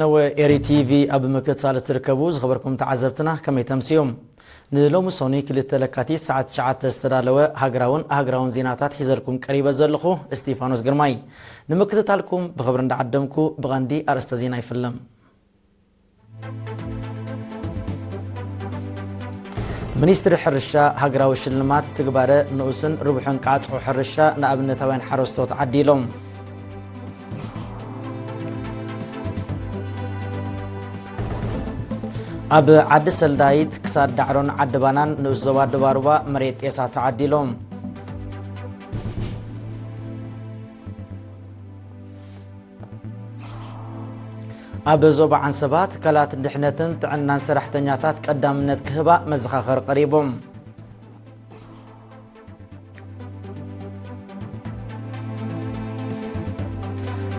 ነወ ኤሪ ቲቪ ኣብ ምክትታል እትርከቡ ዝኸበርኩም ተዓዘብትና ከመይ ተምስዮም? ንሎሚ ሶኒ ክልተ ለካቲት ሰዓት ትሽዓተ ዝተዳለወ ሃገራውን ኣህግራውን ዜናታት ሒዘልኩም ቀሪበ ዘለኹ እስቲፋኖስ ግርማይ። ንምክትታልኩም ብኽብሪ እንዳዓደምኩ ብቐንዲ ኣርእስተ ዜና ይፍለም። ሚኒስትሪ ሕርሻ ሃገራዊ ሽልማት ትግባረ ንኡስን ርቡሕን ቃጽዖ ሕርሻ ንኣብነታውያን ሓረስቶት ዓዲሎም። ኣብ ዓዲ ሰልዳይት ክሳድ ዳዕሮን ዓዲ ባናን ንኡስ ዞባ ደባርባ መሬት ጤሳ ተዓዲሎም። ኣብ ዞባ ዓንሰባ ትካላት ድሕነትን ጥዕናን ሰራሕተኛታት ቀዳምነት ክህባ መዘኻኸር ቀሪቦም።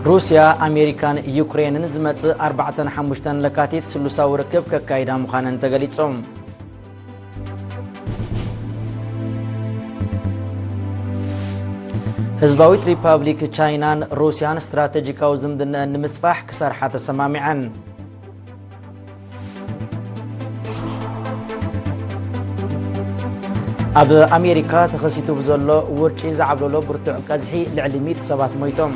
ሩስያ፣ ኣሜሪካን ዩክሬንን ዝመጽእ ኣርባዕተን ሓሙሽተን ለካቲት ስሉሳዊ ርክብ ከካይዳ ምዃነን ተገሊጾም። ህዝባዊት ሪፓብሊክ ቻይናን ሩስያን ስትራተጂካዊ ዝምድናኣን ንምስፋሕ ክሰርሓ ተሰማሚዐን። ኣብ ኣሜሪካ ተኸሲቱ ብዘሎ ውርጪ ዝዓብለሎ ብርቱዕ ቀዝሒ ልዕሊ ሚእቲ ሰባት ሞይቶም።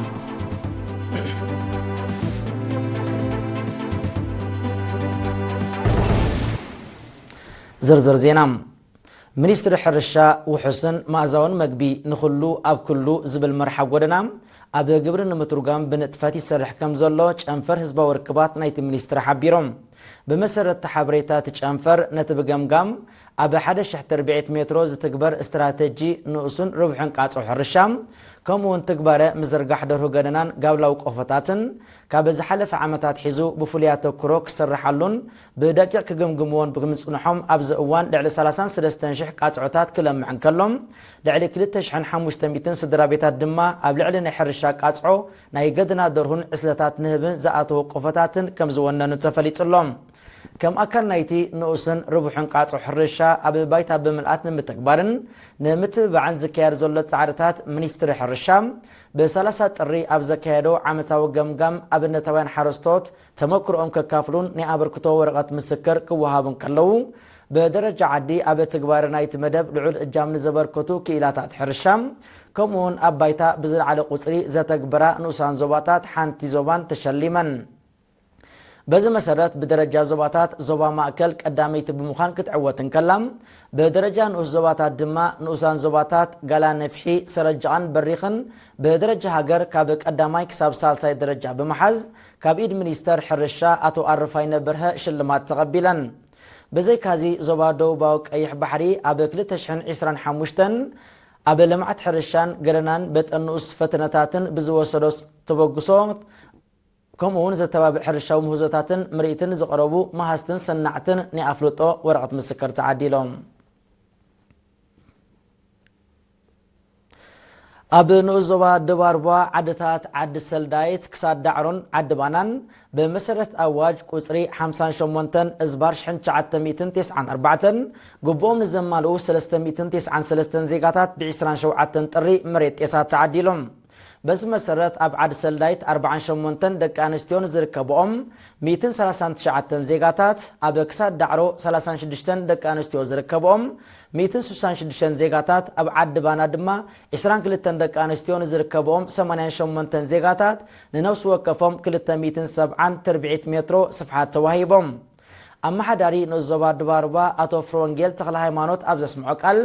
ዝርዝር ዜና። ሚኒስትሪ ሕርሻ፣ ውሑስን መኣዛውን መግቢ ንኹሉ ኣብ ኩሉ ዝብል መርሓ ጎደና ኣብ ግብሪ ንምትርጓም ብንጥፈት ይሰርሕ ከም ዘሎ ጨንፈር ህዝባዊ ርክባት ናይቲ ሚኒስትሪ ሓቢሮም። ብመሰረት እቲ ሓበሬታ፣ እቲ ጨንፈር ነቲ ብገምጋም ኣብ ሓደ ሽሕ ትርብዒት ሜትሮ ዝትግበር ስትራተጂ ንኡስን ርቡሕን ቃጽዖ ሕርሻ፣ ከምኡ እውን ትግባረ ምዝርጋሕ ደርሁ ገደናን ጋብላዊ ቆፎታትን ካብ ዝሓለፈ ዓመታት ሒዙ ብፍሉይ ኣተኩሮ ክስርሓሉን ብደቂቕ ክግምግምዎን ብምጽንሖም፣ ኣብዚ እዋን ልዕሊ ሰላሳን ሰለስተን ሽሕ ቃጽዖታት ክለምዕ እንከሎ፣ ልዕሊ ክልተ ሽሕን ሓሙሽተ ሚእትን ስድራ ቤታት ድማ ኣብ ልዕሊ ናይ ሕርሻ ቃጽዖ፣ ናይ ገደና ደርሁን ዕስለታት ንህብን ዝኣተወ ቆፎታትን ከም ዝወነኑ ተፈሊጡ ኣሎ። ከም ኣካል ናይቲ ንኡስን ርቡሕን ቃጽዖ ሕርሻ ኣብ ባይታ ብምልኣት ንምትግባርን ንምትብባዕን ዝካየድ ዘሎ ጻዕርታት፣ ሚኒስትሪ ሕርሻ ብሰላሳ ጥሪ ኣብ ዘካየዶ ዓመታዊ ገምጋም ኣብነታውያን ሓረስቶት ተመክሮኦም ከካፍሉን ናይ ኣበርክቶ ወረቐት ምስክር ክወሃቡን ከለዉ፣ ብደረጃ ዓዲ ኣብ ትግባረ ናይቲ መደብ ልዑል እጃም ንዘበርከቱ ክኢላታት ሕርሻ፣ ከምኡውን ኣብ ባይታ ብዝለዓለ ቁጽሪ ዘተግብራ ንኡሳን ዞባታት ሓንቲ ዞባን ተሸሊመን። በዚ መሰረት፣ ብደረጃ ዞባታት፣ ዞባ ማእከል ቀዳመይቲ ብምዃን ክትዕወት እንከላ፣ ብደረጃ ንኡስ ዞባታት ድማ፣ ንኡሳን ዞባታት ጋላ ነፍሒ፣ ሰረጃቓን በሪኽን ብደረጃ ሃገር ካብ ቀዳማይ ክሳብ ሳልሳይ ደረጃ ብምሓዝ፣ ካብ ኢድ ሚኒስተር ሕርሻ ኣቶ ኣረፋይነ በርሀ ሽልማት ተቐቢለን። ብዘይካዚ፣ ዞባ ደቡባዊ ቀይሕ ባሕሪ ኣብ ክልተ ሽሕን ዕስራን ሓሙሽተን ኣብ ልምዓት ሕርሻን ገደናን በጠን ንኡስ ፈተነታትን ብዝወሰዶ ተበግሶ፣ ከምኡ እውን ዘተባብዕ ሕርሻዊ ምህዞታትን ምርኢትን ዝቐረቡ መሃዝትን ሰናዕትን ናይ ኣፍልጦ ወረቐት ምስክር ተዓዲሎም። ኣብ ንኡስ ዞባ ደባርቧ ዓድታት ዓዲ ሰልዳይት ክሳድ ዳዕሮን ዓዲ ባናን ብመሰረት ኣዋጅ ቁጽሪ ሓምሳን ሸሞንተን እዝባር ሽሕን ትሽዓተ ሚእትን ተስዓን ኣርባዕተን ግቡኦም ንዘማልኡ ሰለስተ ሚእትን ተስዓን ሰለስተን ዜጋታት ብ ዕስራን ሸውዓተን ጥሪ መሬት ጤሳ ተዓዲሎም። በዚ መሰረት፣ ኣብ ዓዲ ሰልዳይት ኣርባዓን ሸሞንተን ደቂ ኣንስትዮን ዝርከብኦም ሚእትን ሰላሳን ትሽዓተን ዜጋታት፣ ኣብ ክሳድ ዳዕሮ ሰላሳን ሽዱሽተን ደቂ ኣንስትዮ ዝርከብኦም ሚእትን ስሳን ሽዱሽተን ዜጋታት፣ ኣብ ዓዲ ባና ድማ ዕስራን ክልተን ደቂ ኣንስትዮ ንዝርከብኦም ሰማንያን ሸሞንተን ዜጋታት፣ ንነፍሲ ወከፎም ክልተ ሚእትን ሰብዓን ትርብዒት ሜትሮ ስፍሓት ተዋሂቦም። ኣመሓዳሪ ንኡስ ዞባ ድባርባ ኣቶ ፍረወንጌል ተኽለ ሃይማኖት ኣብ ዘስምዖ ቃል፣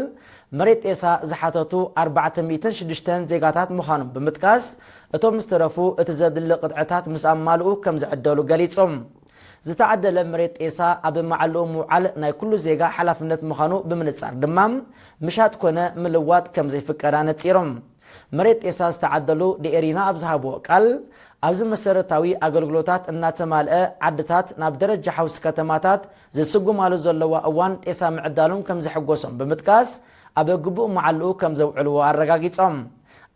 መሬት ጤሳ ዝሓተቱ ኣርባዕተ ሚእትን ሽዱሽተን ዜጋታት ምዃኖም ብምጥቃስ፣ እቶም ዝተረፉ እቲ ዘድሊ ቅጥዕታት ምስ ኣማልኡ ከም ዝዕደሉ ገሊጾም። ዝተዓደለ መሬት ጤሳ ኣብ መዓልኡ ምውዓል ናይ ኩሉ ዜጋ ሓላፍነት ምዃኑ ብምንጻር ድማ፣ ምሻጥ ኮነ ምልዋጥ ከም ዘይፍቀድ ኣነጺሮም። መሬት ጤሳ ዝተዓደሉ ንኤሪና ኣብ ዝሃብዎ ቃል፣ ኣብዚ መሰረታዊ ኣገልግሎታት እናተማልአ ዓድታት ናብ ደረጃ ሓውሲ ከተማታት ዝስጉማሉ ዘለዋ እዋን ጤሳ ምዕዳሎም ከም ዘሐጎሶም ብምጥቃስ፣ ኣብ ግቡእ መዓልኡ ከም ዘውዕልዎ ኣረጋጊጾም።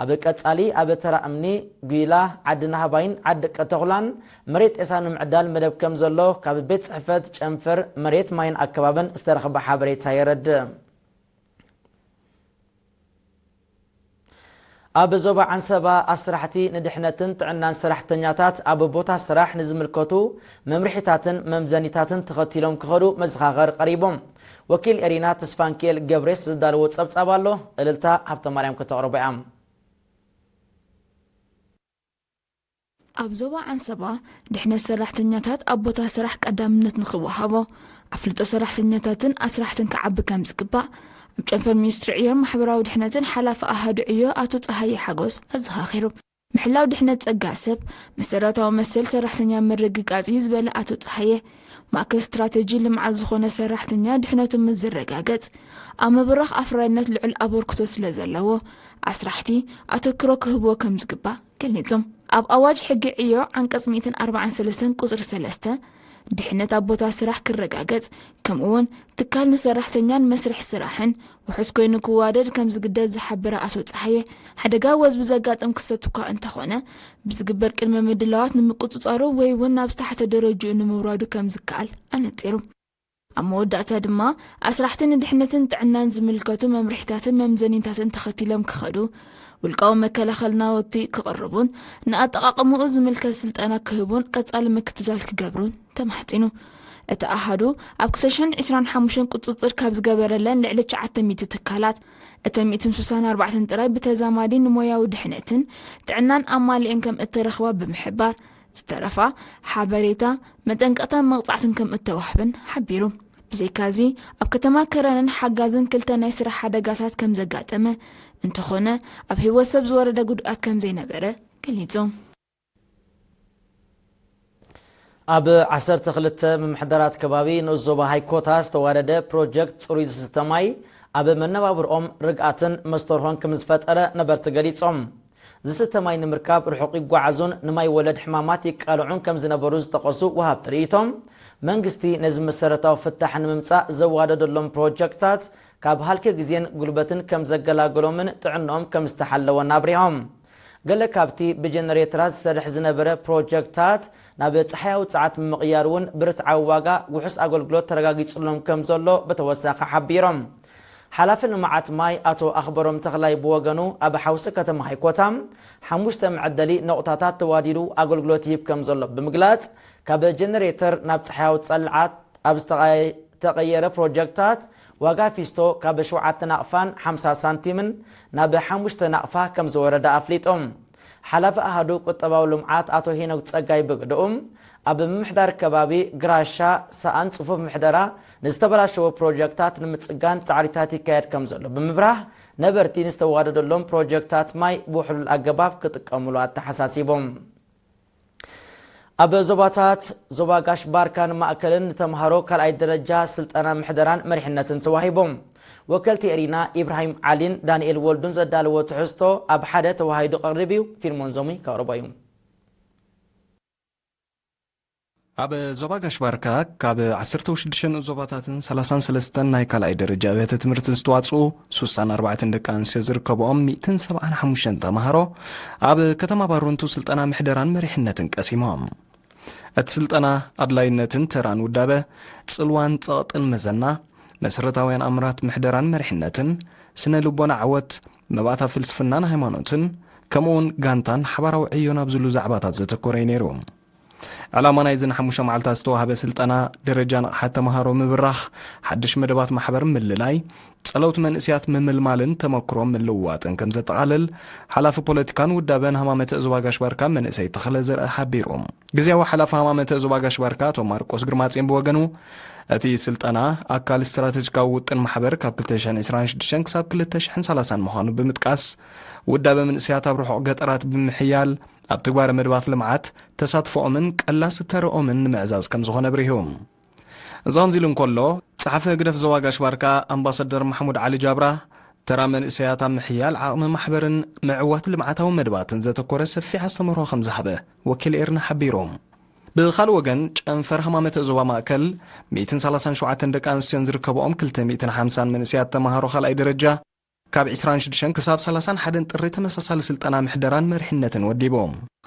ኣብ ቀጻሊ ኣብ ተራ እምኒ፣ ጒላ፣ ዓዲ ናህባይን ዓዲ ቀተኹላን መሬት ጤሳ ንምዕዳል መደብ ከም ዘሎ ካብ ቤት ጽሕፈት ጨንፈር መሬት ማይን ኣከባብን ዝተረኽበ ሓበሬታ የረድእ። ኣብ ዞባ ዓንሰባ ኣስራሕቲ ንድሕነትን ጥዕናን ሰራሕተኛታት ኣብ ቦታ ስራሕ ንዝምልከቱ መምርሒታትን መምዘኒታትን ተኸቲሎም ክኸዱ መዘኻኸር ቀሪቦም። ወኪል ኤሪና ተስፋንኪኤል ገብሬስ ዝዳለዎ ጸብጻብ ኣሎ። እልልታ ሃብተማርያም ከተቕርቦ እያ። ኣብ ዞባ ዓንሰባ ድሕነት ሰራሕተኛታት ኣብ ቦታ ስራሕ ቀዳምነት ንኽወሃቦ፣ ኣፍልጦ ሰራሕተኛታትን ኣስራሕትን ክዓቢ ከም ዝግባእ ኣብ ጨንፈር ሚኒስትሪ ዕዮን ማሕበራዊ ድሕነትን ሓላፊ ኣሃዱ ዕዮ ኣቶ ጸሃየ ሓጎስ ኣዘኻኺሩ። ምሕላው ድሕነት ጸጋ ሰብ መሰረታዊ መሰል ሰራሕተኛ ምርግጋጽ እዩ ዝበለ ኣቶ ጸሃየ፣ ማእከል ስትራተጂ ልምዓት ዝኾነ ሰራሕተኛ ድሕነቱ ምስ ዝረጋገጽ፣ ኣብ ምብራኽ ኣፍራይነት ልዑል ኣበርክቶ ስለ ዘለዎ፣ ኣስራሕቲ ኣተክሮ ክህብዎ ከም ዝግባእ ገሊጹ። ኣብ ኣዋጅ ሕጊ ዕዮ ዓንቀጽ ሚእትን ኣርባዓን ሰለስተን ቁጽሪ ሰለስተ፣ ድሕነት ኣብ ቦታ ስራሕ ክረጋገጽ፣ ከምኡ እውን ትካል ንሰራሕተኛን መስርሕ ስራሕን ውሑስ ኮይኑ ክዋደድ ከም ዝግደድ ዝሓበረ ኣቶ ጸሃየ፣ ሓደጋ ወዝቢ ዘጋጥም ክስተት እኳ እንተኾነ፣ ብዝግበር ቅድመ ምድላዋት ንምቁጽጻሩ ወይ እውን ናብ ዝተሓተ ደረጅኡ ንምውራዱ ከም ዝከኣል ኣነጺሩ። ኣብ መወዳእታ ድማ፣ ኣስራሕቲ ንድሕነትን ጥዕናን ዝምልከቱ መምርሒታትን መምዘኒታትን ተኸቲሎም ክኸዱ፣ ውልቃዊ መከላኸሊ ናውቲ ክቕርቡን ንኣጠቓቕምኡ ዝምልከት ስልጠና ክህቡን ቀጻሊ ምክትታል ክገብሩን ተማሕጺኑ። እቲ ኣሃዱ ኣብ ክልተ ሽሕን ዕስራን ሓሙሽተን ቁጽጽር ካብ ዝገበረለን ልዕሊ ትሽዓተ ሚእቲ ትካላት፣ እተን ሚእትን ስሳን ኣርባዕተን ጥራይ ብተዛማዲ ንሞያዊ ድሕነትን ጥዕናን ኣማሊኤን ከም እተረኽባ ብምሕባር፣ ዝተረፋ ሓበሬታ፣ መጠንቀቕታን መቕጻዕትን ከም እተዋህበን ሓቢሩ። ብዘይካዚ፣ ኣብ ከተማ ከረንን ሓጋዝን ክልተ ናይ ስራሕ ሓደጋታት ከም ዘጋጠመ፣ እንተኾነ ኣብ ህይወት ሰብ ዝወረደ ጉድኣት ከም ዘይነበረ ገሊጹ። ኣብ ዓሰርተ ክልተ ምምሕዳራት ከባቢ ንኡስ ዞባ ሃይኮታ ዝተዋደደ ፕሮጀክት ጽሩይ ዝስተ ማይ ኣብ መነባብርኦም ርግኣትን መስተርሆን ከም ዝፈጠረ ነበርቲ ገሊጾም። ዝስተ ማይ ንምርካብ ርሑቕ ይጓዓዙን ንማይ ወለድ ሕማማት ይቃልዑን ከም ዝነበሩ ዝጠቐሱ ወሃብቲ ርእይቶም፣ መንግስቲ ነዚ መሰረታዊ ፍታሕ ንምምጻእ ዘዋደደሎም ፕሮጀክታት ካብ ሃልኪ ግዜን ጉልበትን ከም ዘገላገሎምን ጥዕንኦም ከም ዝተሓለወን ኣብሪሆም። ገለ ካብቲ ብጀነሬተራት ዝሰርሕ ዝነበረ ፕሮጀክታት ናብ ጸሓያዊ ጸዓት ምምቕያር እውን ብርትዓዊ ዋጋ ውሑስ ኣገልግሎት ተረጋጊጽሎም ከም ዘሎ ብተወሳኺ ሓቢሮም። ሓላፊ ልምዓት ማይ ኣቶ ኣኽበሮም ተኽላይ ብወገኑ፣ ኣብ ሓውሲ ከተማ ሃይኮታ ሓሙሽተ መዐደሊ ነቑጣታት ተዋዲዱ ኣገልግሎት ይህብ ከም ዘሎ ብምግላጽ፣ ካብ ጀነሬተር ናብ ጸሓያዊ ጸልዓት ኣብ ዝተቐየረ ፕሮጀክታት ዋጋ ፊስቶ ካብ ሸውዓተ ናቕፋን ሓምሳ ሳንቲምን ናብ ሓሙሽተ ናቕፋ ከም ዝወረደ ኣፍሊጦም። ሓላፊ ኣሃዱ ቁጠባዊ ልምዓት ኣቶ ሄኖክ ጸጋይ ብግድኡ፣ ኣብ ምምሕዳር ከባቢ ግራሻ ሰኣን ጽፉፍ ምሕደራ ንዝተበላሸወ ፕሮጀክታት ንምጽጋን ጻዕሪታት ይካየድ ከም ዘሎ ብምብራህ፣ ነበርቲ ንዝተዋደደሎም ፕሮጀክታት ማይ ብውሕሉል ኣገባብ ክጥቀምሉ ኣተሓሳሲቦም። ኣብ ዞባታት ዞባ ጋሽ ባርካን ማእከልን ንተምሃሮ ካልኣይ ደረጃ ስልጠና ምሕደራን መሪሕነትን ተዋሂቦም። ወከልቲ ኤሪና ኢብራሂም ዓሊን ዳንኤል ወልዱን ዘዳለዎ ትሕዝቶ ኣብ ሓደ ተዋሂዱ ቀሪብ እዩ። ፊልሞን ዞሚ ከቕርቦ እዩ። ኣብ ዞባ ጋሽ ባርካ ካብ ዓሰርተ ሽዱሽተ ንኡስ ዞባታትን ሰላሳን ሰለስተን ናይ ካልኣይ ደረጃ ኣብያተ ትምህርትን ዝተዋጽኡ ሱሳን ኣርባዕተን ደቂ ኣንስትዮ ዝርከብኦም ሚእትን ሰብዓን ሓሙሽተን ተምሃሮ ኣብ ከተማ ባሮንቱ ስልጠና ምሕደራን መሪሕነትን ቀሲሞም። እቲ ስልጠና ኣድላይነትን ተራን ውዳበ፣ ጽልዋን ጸቕጥን መዘና፣ መሰረታውያን ኣምራት ምሕደራን መሪሕነትን፣ ስነ ልቦና ዓወት፣ መባእታ ፍልስፍናን ሃይማኖትን፣ ከምኡውን ጋንታን ሓባራዊ ዕዮን ኣብ ዝብሉ ዛዕባታት ዘተኮረ እዩ ነይሩ። ዕላማ ናይዚ ንሓሙሽተ መዓልታት ዝተዋህበ ስልጠና፣ ደረጃ ንቕሓት ተምሃሮ ምብራኽ፣ ሓድሽ መደባት ማሕበር ምልላይ፣ ጸለውቲ መንእስያት ምምልማልን ተመክሮ ምልውዋጥን ከም ዘጠቓልል፣ ሓላፊ ፖለቲካን ውዳበን ሃማመተ ዞባ ጋሽ ባርካ መንእሰይ ተኽለ ዘርአ ሓቢሩ። ግዜያዊ ሓላፊ ሃማመተ ዞባ ጋሽ ባርካ ኣቶ ማርቆስ ግርማጼን ብወገኑ፣ እቲ ስልጠና ኣካል ስትራተጂካዊ ውጥን ማሕበር ካብ ክልተ ሽሕን ዕስራን ሽዱሽተን ክሳብ ክልተ ሽሕን ሰላሳን ምዃኑ ብምጥቃስ፣ ውዳበ መንእስያት ኣብ ርሑቕ ገጠራት ብምሕያል፣ ኣብ ትግባረ መደባት ልምዓት ተሳትፎኦምን ቀላሲ ተረኦምን ንምዕዛዝ ከም ዝኾነ ኣብሪሁ። እዚ ከምዚ ኢሉ እንከሎ፣ ጸሓፊ ህግደፍ ዞባ ጋሽ ባርካ ኣምባሳደር ማሕሙድ ዓሊ ጃብራ፣ ተራ መንእሰያት ኣብ ምሕያል ዓቕሚ ማሕበርን ምዕዋት ልምዓታዊ መደባትን ዘተኮረ ሰፊሕ ኣስተምህሮ ከም ዝሃበ ወኪል ኤርና ሓቢሩ። ብኻልእ ወገን፣ ጨንፈር ሃማመተ ዞባ ማእከል፣ ሚእትን ሰላሳን ሸውዓተን ደቂ ኣንስትዮን ዝርከብኦም ክልተ ሚእትን ሓምሳን መንእሰያት ተምሃሮ ካልኣይ ደረጃ፣ ካብ ዕስራን ሽዱሽተን ክሳብ ሰላሳን ሓደን ጥሪ ተመሳሳሊ ስልጠና ምሕደራን መሪሕነትን ወዲቡ።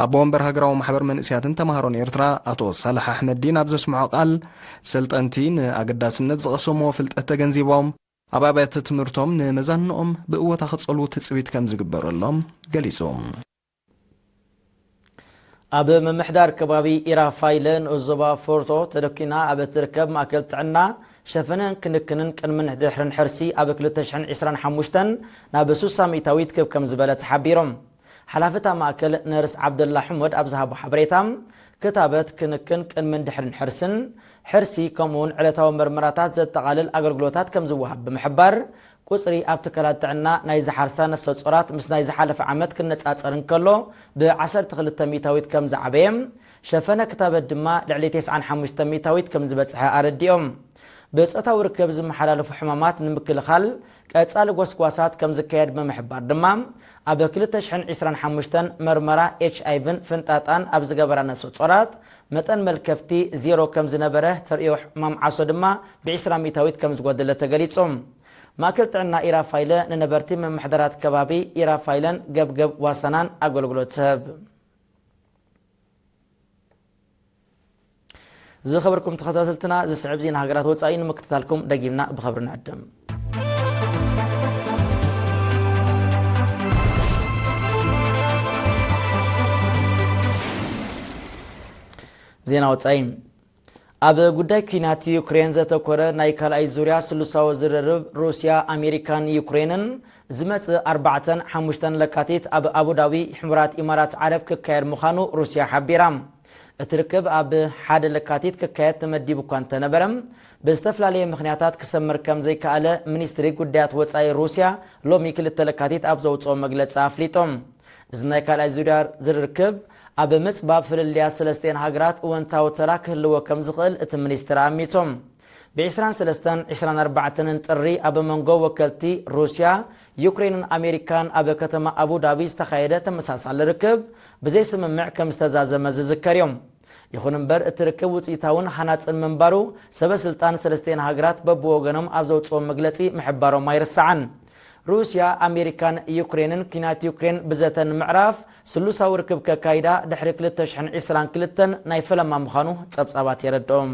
ኣቦ ወንበር ሃገራዊ ማሕበር መንእሰያትን ተምሃሮን ኤርትራ ኣቶ ሳልሕ ኣሕመድዲን ኣብ ዘስምዖ ቃል፣ ሰልጠንቲ ንኣገዳስነት ዝቐሰምዎ ፍልጠት ተገንዚቦም፣ ኣብ ኣብያተ ትምህርቶም ንመዛንኦም ብእወታ ክጸልዉ ትጽቢት ከም ዝግበረሎም ገሊጹ። ኣብ ምምሕዳር ከባቢ ኢራፋይለ ንኡስ ዞባ ፎርቶ ተደኪና ኣብ እትርከብ ማእከል ጥዕና ሸፈነን ክንክንን ቅድምን ድሕርን ሕርሲ ኣብ ክልተ ሽሕን ዕስራን ሓሙሽተን ናብ ሱሳ ሚእታዊት ክብ ከም ዝበለ ተሓቢሮም። ሓላፊ እታ ማእከል ነርስ ዓብደላ ሕመድ ኣብ ዝሃቦ ሓበሬታ፣ ክታበት፣ ክንክን ቅድምን ድሕርን ሕርስን፣ ሕርሲ ከምኡውን ዕለታዊ መርመራታት ዘጠቓልል ኣገልግሎታት ከም ዝወሃብ ብምሕባር፣ ቁጽሪ ኣብ ትካላት ጥዕና ናይ ዝሓርሳ ነፍሰ ጾራት ምስ ናይ ዝሓለፈ ዓመት ክነጻጸር እንከሎ ብ ዓሰርተ ክልተ ሚእታዊት ከም ዝዓበየ፣ ሸፈነ ክታበት ድማ ልዕሊ ተስዓን ሓሙሽተ ሚእታዊት ከም ዝበጽሐ ኣረዲኦም። ብጾታዊ ርክብ ዝመሓላለፉ ሕማማት ንምክልኻል ቀጻሊ ጎስጓሳት ከም ዝካየድ ብምሕባር ድማ፣ ኣብ ክልተ ሽሕን ዕስራን ሓሙሽተን መርመራ ኤች ኣይ ቪን ፍንጣጣን ኣብ ዝገበራ ነፍሰ ጾራት መጠን መልከፍቲ ዜሮ ከም ዝነበረ፣ ተርእዮ ሕማም ዓሶ ድማ ብ ዕስራ ሚእታዊት ከም ዝጎደለ ተገሊጹ። ማእከል ጥዕና ኢራፋይለ ንነበርቲ ምምሕዳራት ከባቢ ኢራፋይለን ገብገብ ዋሳናን ኣገልግሎት ትህብ። ዝኸበርኩም ተኸታተልትና፣ ዝስዕብ ዜና ሃገራት ወጻኢ ንምክትታልኩም ደጊምና ብኸብሪ ንዕድም። ዜና ወጻኢ። ኣብ ጉዳይ ኲናት ዩክሬን ዘተኮረ ናይ ካልኣይ ዙርያ ስሉሳዊ ዝርርብ ሩስያ፣ ኣሜሪካን ዩክሬንን ዝመጽእ ኣርባዕተን ሓሙሽተን ለካቲት ኣብ ኣቡዳቢ ሕቡራት ኢማራት ዓረብ ክካየድ ምዃኑ ሩስያ ሓቢራ። እቲ ርክብ ኣብ ሓደ ለካቲት ክካየድ ተመዲቡ እኳ እንተነበረ፣ ብዝተፈላለየ ምኽንያታት ክሰምር ከም ዘይከኣለ ሚኒስትሪ ጉዳያት ወጻኢ ሩስያ ሎሚ ክልተ ለካቲት ኣብ ዘውጽኦ መግለጺ ኣፍሊጡ። እዚ ናይ ካልኣይ ዙርያ ዝርርክብ ኣብ ምጽባብ ፍልልያት ሰለስቲኤን ሃገራት እወንታዊ ተራ ክህልዎ ከም ዝኽእል እቲ ሚኒስትር ኣሚቱ። ብ ዕስራን ሰለስተን ዕስራን ኣርባዕተን ጥሪ ኣብ መንጎ ወከልቲ ሩስያ፣ ዩክሬንን ኣሜሪካን ኣብ ከተማ ኣቡ ዳቢ ዝተኻየደ ተመሳሳሊ ርክብ ብዘይስምምዕ ከም ዝተዛዘመ ዝዝከር እዩ። ይኹን እምበር፣ እቲ ርክብ ውጽኢታውን ሃናጽን ምንባሩ ሰበ ስልጣን ሰለስቲኤን ሃገራት በብወገኖም ኣብ ዘውጽኦ መግለጺ ምሕባሮም ኣይርሳዕን። ሩስያ፣ ኣሜሪካን ዩክሬንን ኲናት ዩክሬን ብዘተ ንምዕራፍ ስሉሳዊ ርክብ ከካይዳ ድሕሪ ክልተ ሽሕን ዕስራን ክልተን ናይ ፈለማ ምዃኑ ጸብጻባት የረድኦም።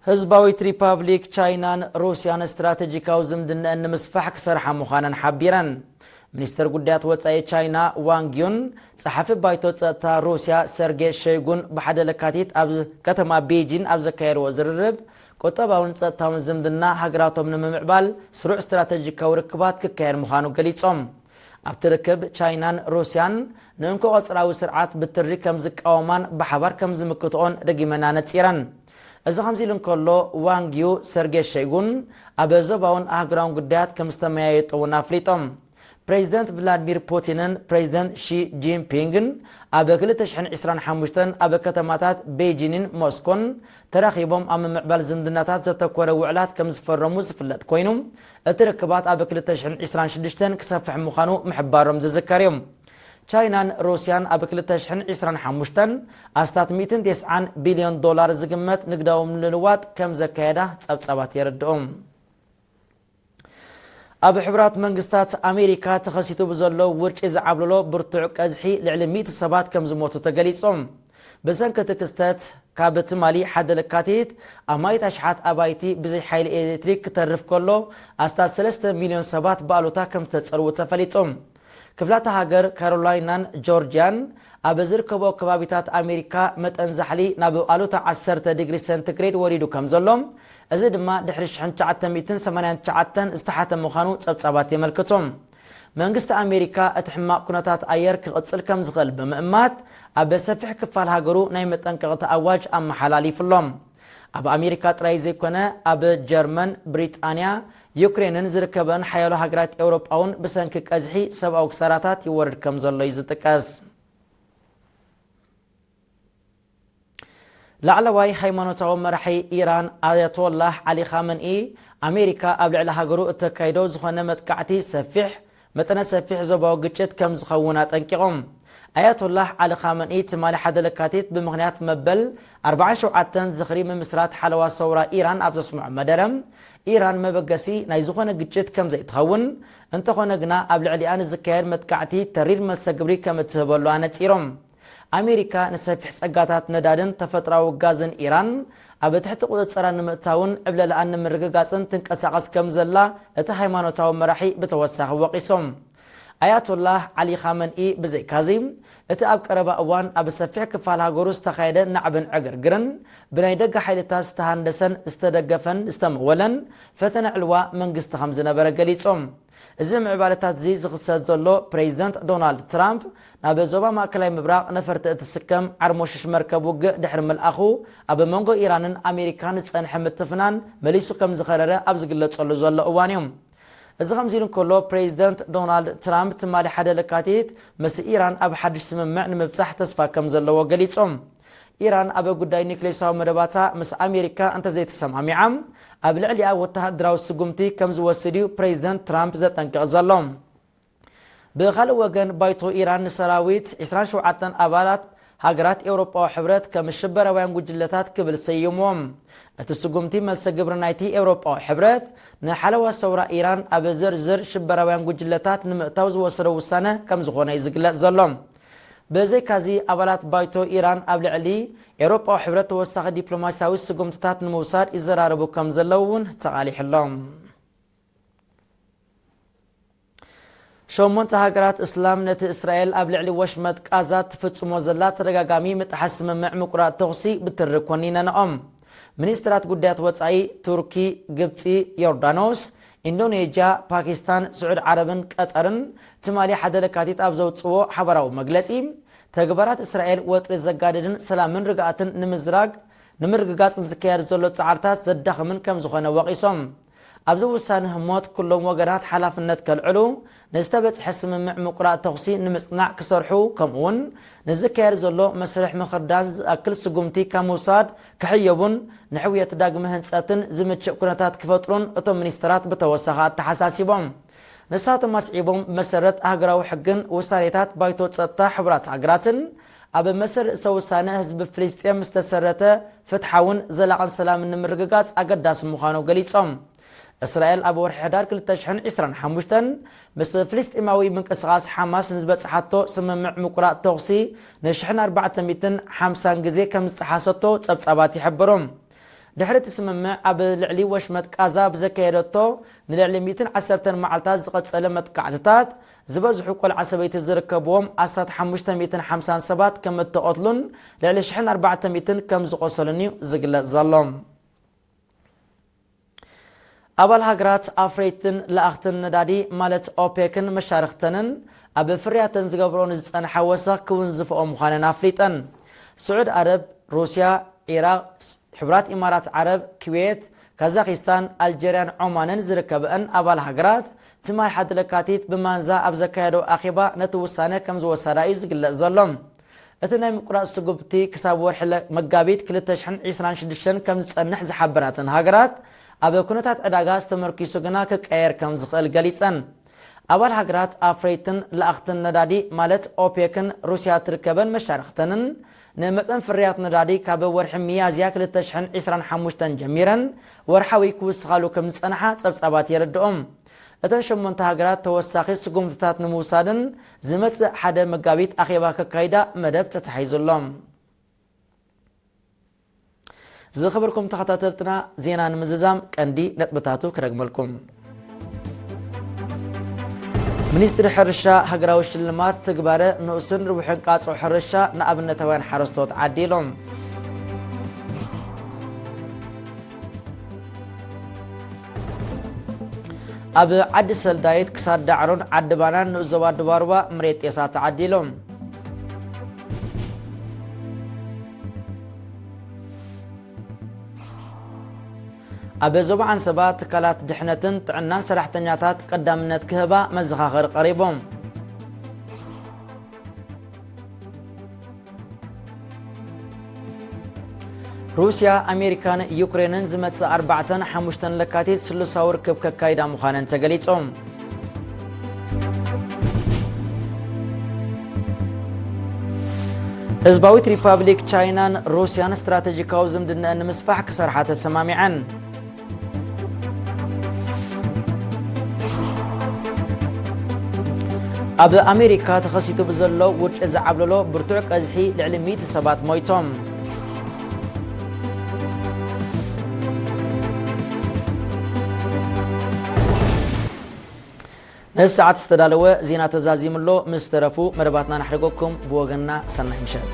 ህዝባዊት ሪፓብሊክ ቻይናን ሩስያን ስትራተጂካዊ ዝምድናኣን ንምስፋሕ ክሰርሓ ምዃነን ሓቢረን። ሚኒስተር ጉዳያት ወጻኢ ቻይና ዋንግ ዩን፣ ጸሓፊ ባይቶ ጸጥታ ሩስያ ሰርጌ ሸይጉን ብሓደ ለካቲት ኣብ ከተማ ቤጂን ኣብ ዘካየድዎ ዝርርብ፣ ቁጠባውን ጸጥታውን ዝምድና ሃገራቶም ንምምዕባል ስሩዕ ስትራተጂካዊ ርክባት ክካየድ ምዃኑ ገሊጾም። ኣብቲ ርክብ፣ ቻይናን ሩስያን ንእንኮ ቀጽራዊ ስርዓት ብትሪ ከም ዝቃወማን ብሓባር ከም ዝምክትኦን ደጊመን ኣነጺረን። እዚ ከምዚ ኢሉ እንከሎ፣ ዋንግ ዩ ሰርጌ ሸይጉን ኣብ ዞባውን ኣህጉራውን ጉዳያት ከም ዝተመያየጡ እውን ኣፍሊጦም። ፕሬዚደንት ቭላድሚር ፑቲንን ፕሬዚደንት ሺ ጂንፒንግን ኣብ ክልተ ሽሕን ዕስራን ሓሙሽተን ኣብ ከተማታት ቤጂንን ሞስኮን ተራኺቦም ኣብ ምምዕባል ዝምድናታት ዘተኮረ ውዕላት ከም ዝፈረሙ ዝፍለጥ ኮይኑ፣ እቲ ርክባት ኣብ ክልተ ሽሕን ዕስራን ሽዱሽተን ክሰፍሕ ምዃኑ ምሕባሮም ዝዝከር እዩ። ቻይናን ሩስያን ኣብ ክልተ ሽሕን ዕስራን ሓሙሽተን ኣስታት ሚእትን ተስዓን ቢልዮን ዶላር ዝግመት ንግዳዊ ምልውዋጥ ከም ዘካየዳ ጸብጻባት የረድኡ። ኣብ ሕቡራት መንግስታት ኣሜሪካ ተኸሲቱ ብዘሎ ውርጪ ዝዓብለሎ ብርቱዕ ቀዝሒ ልዕሊ ሚእቲ ሰባት ከም ዝሞቱ ተገሊጾም። ብሰንኪ እቲ ክስተት፣ ካብ ትማሊ ሓደ ለካቲት ኣማኢት ኣሽሓት ኣባይቲ ብዘይ ሓይሊ ኤሌክትሪክ ክተርፍ ከሎ፣ ኣስታት ሰለስተ ሚልዮን ሰባት ብኣሉታ ከም ዝተጸልዉ ተፈሊጡ። ክፍላተ ሃገር ካሮላይናን ጆርጅያን ኣብ ዝርከቦ ከባቢታት ኣሜሪካ መጠን ዛሕሊ ናብ ኣሉታ ዓሰርተ ዲግሪ ሰንቲግሬድ ወሪዱ ከም ዘሎ፣ እዚ ድማ ድሕሪ ሽሕን ትሽዓተ ሚእትን ሰማንያን ትሽዓተን ዝተሓተ ምዃኑ ጸብጻባት የመልክቱ። መንግስቲ ኣሜሪካ እቲ ሕማቕ ኩነታት ኣየር ክቕጽል ከም ዝኽእል ብምእማት፣ ኣብ ሰፊሕ ክፋል ሃገሩ ናይ መጠንቀቕታ ኣዋጅ ኣመሓላሊፉ ኣሎ። ኣብ ኣሜሪካ ጥራይ ዘይኮነ፣ ኣብ ጀርመን፣ ብሪጣንያ፣ ዩክሬንን ዝርከበን ሓያሎ ሃገራት ኤውሮጳ እውን ብሰንኪ ቀዝሒ ሰብኣዊ ክሳራታት ይወርድ ከም ዘሎ እዩ ዝጥቀስ። ላዕለዋይ ሃይማኖታዊ መራሒ ኢራን ኣያቶላህ ዓሊ ኻመንኢ፣ ኣሜሪካ ኣብ ልዕሊ ሃገሩ እተካይዶ ዝኾነ መጥቃዕቲ ሰፊሕ፣ መጠነ ሰፊሕ ዞባዊ ግጭት ከም ዝኸውን ኣጠንቂቖም። ኣያቶላህ ዓሊ ኻመንኢ ትማሊ ሓደ ለካቲት ብምኽንያት መበል ኣርባዓን ሸውዓተን ዝኽሪ ምምስራት ሓለዋ ሰውራ ኢራን ኣብ ዘስምዖ መደረ፣ ኢራን መበገሲ ናይ ዝኾነ ግጭት ከም ዘይትኸውን፣ እንተኾነ ግና ኣብ ልዕሊኣ ንዝካየድ መጥቃዕቲ ተሪር መልሰ ግብሪ ከም እትህበሉ ኣነጺሮም። ኣሜሪካ ንሰፊሕ ጸጋታት ነዳድን ተፈጥሮኣዊ ጋዝን ኢራን ኣብ ትሕቲ ቁጽጽራ ንምእታውን ዕብለላኣን ንምርግጋጽን ትንቀሳቐስ ከም ዘላ እቲ ሃይማኖታዊ መራሒ ብተወሳኺ ወቒሶም። ኣያቶላህ ዓሊ ኻመንኢ ብዘይካዚ፣ እቲ ኣብ ቀረባ እዋን ኣብ ሰፊሕ ክፋል ሃገሩ ዝተኻየደ ናዕብን ዕግርግርን ብናይ ደገ ሓይልታት ዝተሃንደሰን ዝተደገፈን ዝተመወለን ፈተነ ዕልዋ መንግስቲ ከም ዝነበረ ገሊጾም። እዚ ምዕባለታት እዚ ዝኽሰት ዘሎ፣ ፕሬዚደንት ዶናልድ ትራምፕ ናብ ዞባ ማእከላይ ምብራቕ ነፈርቲ እትስከም ዓርሞሽሽ መርከብ ውግእ ድሕሪ ምልኣኹ፣ ኣብ መንጎ ኢራንን ኣሜሪካን ዝጸንሐ ምትፍናን መሊሱ ከም ዝኸረረ ኣብ ዝግለጸሉ ዘሎ እዋን እዩ። እዚ ከምዚ ኢሉ እንከሎ፣ ፕሬዚደንት ዶናልድ ትራምፕ ትማሊ ሓደ ለካቲት ምስ ኢራን ኣብ ሓድሽ ስምምዕ ንምብጻሕ ተስፋ ከም ዘለዎ ገሊጾም። ኢራን ኣብ ጉዳይ ኒክሌሳዊ መደባታ ምስ ኣሜሪካ እንተዘይተሰማሚዓ፣ ኣብ ልዕሊኣ ወተሃደራዊ ስጉምቲ ከም ዝወስድ እዩ ፕሬዚደንት ትራምፕ ዘጠንቅቕ ዘሎ። ብኻልእ ወገን፣ ባይቶ ኢራን ንሰራዊት ዕስራን ሸውዓተን ኣባላት ሃገራት ኤውሮጳዊ ሕብረት ከም ሽበራውያን ጉጅለታት ክብል ሰይምዎም። እቲ ስጉምቲ፣ መልሰ ግብሪ ናይቲ ኤውሮጳዊ ሕብረት ንሓለዋ ሰውራ ኢራን ኣብ ዝርዝር ሽበራውያን ጉጅለታት ንምእታው ዝወሰዶ ውሳነ ከም ዝኾነ እዩ ዝግለጽ ዘሎ። ብዘይካዚ፣ ኣባላት ባይቶ ኢራን ኣብ ልዕሊ ኤውሮጳዊ ሕብረት ተወሳኺ ዲፕሎማስያዊ ስጉምትታት ንምውሳድ ይዘራረቡ ከም ዘለዉ እውን ተቓሊሑ ኣሎ። ሸሞንተ ሃገራት እስላም ነቲ እስራኤል ኣብ ልዕሊ ወሽመጥ ቃዛ ትፍጽሞ ዘላ ተደጋጋሚ ምጥሓስ ስምምዕ ምቁራጽ ተኹሲ ብትሪ ኮኒነንኦም። ሚኒስትራት ጉዳያት ወጻኢ ቱርኪ፣ ግብጺ፣ ዮርዳኖስ፣ ኢንዶኔዥያ፣ ፓኪስታን፣ ስዑድ ዓረብን ቀጠርን ትማሊ ሓደ ለካቲት ኣብ ዘውጽዎ ሓባራዊ መግለጺ፣ ተግባራት እስራኤል ወጥሪ ዘጋድድን ሰላምን ርግኣትን ንምዝራግ ንምርግጋጽን ዝካየድ ዘሎ ጻዕርታት ዘዳኽምን ከም ዝኾነ ወቒሶም። ኣብዚ ውሳነ ህሞት ኩሎም ወገናት ሓላፍነት ከልዕሉ፣ ንዝተበጽሐ ስምምዕ ምቁራጽ ተኹሲ ንምጽናዕ ክሰርሑ፣ ከምኡውን ንዝካየድ ዘሎ መስርሕ ምኽርዳን ዝኣክል ስጉምቲ ካብ ምውሳድ ክሕየቡን ንሕውየት ዳግመ ህንጸትን ዝምችእ ኩነታት ክፈጥሩን እቶም ሚኒስትራት ብተወሳኺ ኣተሓሳሲቦም። ንሳቶም ኣስዒቦም፣ ብመሰረት ሃገራዊ ሕግን ውሳኔታት ባይቶ ጸጥታ ሕቡራት ሃገራትን፣ ኣብ መሰል ርእሰ ውሳነ ህዝቢ ፍልስጤም ዝተሰረተ ፍትሓውን ዘላቕን ሰላም ንምርግጋጽ ኣገዳሲ ምዃኑ ገሊጾም። እስራኤል ኣብ ወርሒ ሕዳር ክልተ ሽሕን ዕስራን ሓሙሽተን ምስ ፍልስጤማዊ ምንቅስቓስ ሓማስ ንዝበጽሓቶ ስምምዕ ምቁራጽ ተኹሲ ንሽሕን ኣርባዕተ ሚእትን ሓምሳን ግዜ ከም ዝጠሓሰቶ ጸብጻባት ይሕብሩ። ድሕሪ እቲ ስምምዕ፣ ኣብ ልዕሊ ወሽመጥ ቃዛ ብዘካየደቶ ንልዕሊ ሚእትን ዓሰርተን መዓልታት ዝቐጸለ መጥቃዕትታት፣ ዝበዝሑ ቆልዓ ሰበይቲ ዝርከብዎም ኣስታት ሓሙሽተ ሚእትን ሓምሳን ሰባት ከም እተቐትሉን ልዕሊ ሽሕን ኣርባዕተ ሚእትን ከም ዝቖሰሉን እዩ ዝግለጽ ዘሎ። ኣባል ሃገራት ኣፍረይትን ለኣኽትን ነዳዲ፣ ማለት ኦፔክን መሻርኽተንን፣ ኣብ ፍርያተን ዝገብርኦ ንዝጸንሓ ወሰኽ ክውንዝፍኦ ምዃነን ኣፍሊጠን። ስዑድ ዓረብ፣ ሩስያ፣ ኢራቕ፣ ሕቡራት ኢማራት ዓረብ፣ ኩዌት፣ ካዛኺስታን፣ ኣልጀርያን ዖማንን ዝርከበአን ኣባል ሃገራት፣ ትማል ሓደ ለካቲት ብማንዛ ኣብ ዘካየዶ ኣኼባ ነቲ ውሳነ ከም ዝወሰዳ እዩ ዝግለጽ ዘሎ። እቲ ናይ ምቁራጽ ስጉምቲ ክሳብ ወርሒ ለ-፣ መጋቢት ክልተ ሽሕን ዕስራን ሽዱሽተን ከም ዝጸንሕ ዝሓበራተን ሃገራት፣ ኣብ ኩነታት ዕዳጋ ዝተመርኪሱ ግና ክቀየር ከም ዝኽእል ገሊጸን። ኣባል ሃገራት ኣፍረይትን ለኣኽትን ነዳዲ፣ ማለት ኦፔክን ሩስያ ትርከበን መሻርኽተንን፣ ንመጠን ፍርያት ነዳዲ ካብ ወርሒ ሚያዝያ ክልተ ሽሕን ዕስራን ሓሙሽተን ጀሚረን ወርሓዊ ክውስኻሉ ከም ዝጸንሓ ጸብጻባት የረድኦም። እተን ሸሞንተ ሃገራት ተወሳኺ ስጉምትታት ንምውሳድን ዝመጽእ ሓደ መጋቢት ኣኼባ ከካይዳ መደብ ተታሒዙ ኣሎ። ዝኸበርኩም ተኸታተልትና፣ ዜና ንምዝዛም ቀንዲ ነጥብታቱ ክደግመልኩም። ሚኒስትሪ ሕርሻ ሃገራዊ ሽልማት ትግባረ ንኡስን ርቡሕን ቃጾ ሕርሻ ንኣብነታውያን ሓረስቶት ዓዲሎም። ኣብ ዓዲ ሰልዳይት ክሳድ ዳዕሮን ዓዲ ባናን ንኡስ ዞባ ድባርባ መሬት ጤሳ ተዓዲሎም። ኣብ ዞባ ዓንሰባ ትካላት ድሕነትን ጥዕናን ሰራሕተኛታት ቀዳምነት ክህባ መዘኻኸሪ ቀሪቦም። ሩስያ፣ ኣሜሪካን ዩክሬንን ዝመጽእ ኣርባዕተን ሓሙሽተን ለካቲት ስሉሳዊ ርክብ ከካይዳ ምዃነን ተገሊጾም። ህዝባዊት ሪፓብሊክ ቻይናን ሩስያን ስትራተጂካዊ ዝምድናኣን ንምስፋሕ ክሰርሓ ተሰማሚዐን። ኣብ ኣሜሪካ ተኸሲቱ ብዘሎ ውርጪ ዝዓብለሎ ብርቱዕ ቀዝሒ ልዕሊ ሚእቲ ሰባት ሞይቶም። ንሰዓት ዝተዳለወ ዜና ተዛዚሙ ኣሎ። ምስ ተረፉ መደባትና ነሕርገኩም። ብወገንና ሰናይ ምሸት።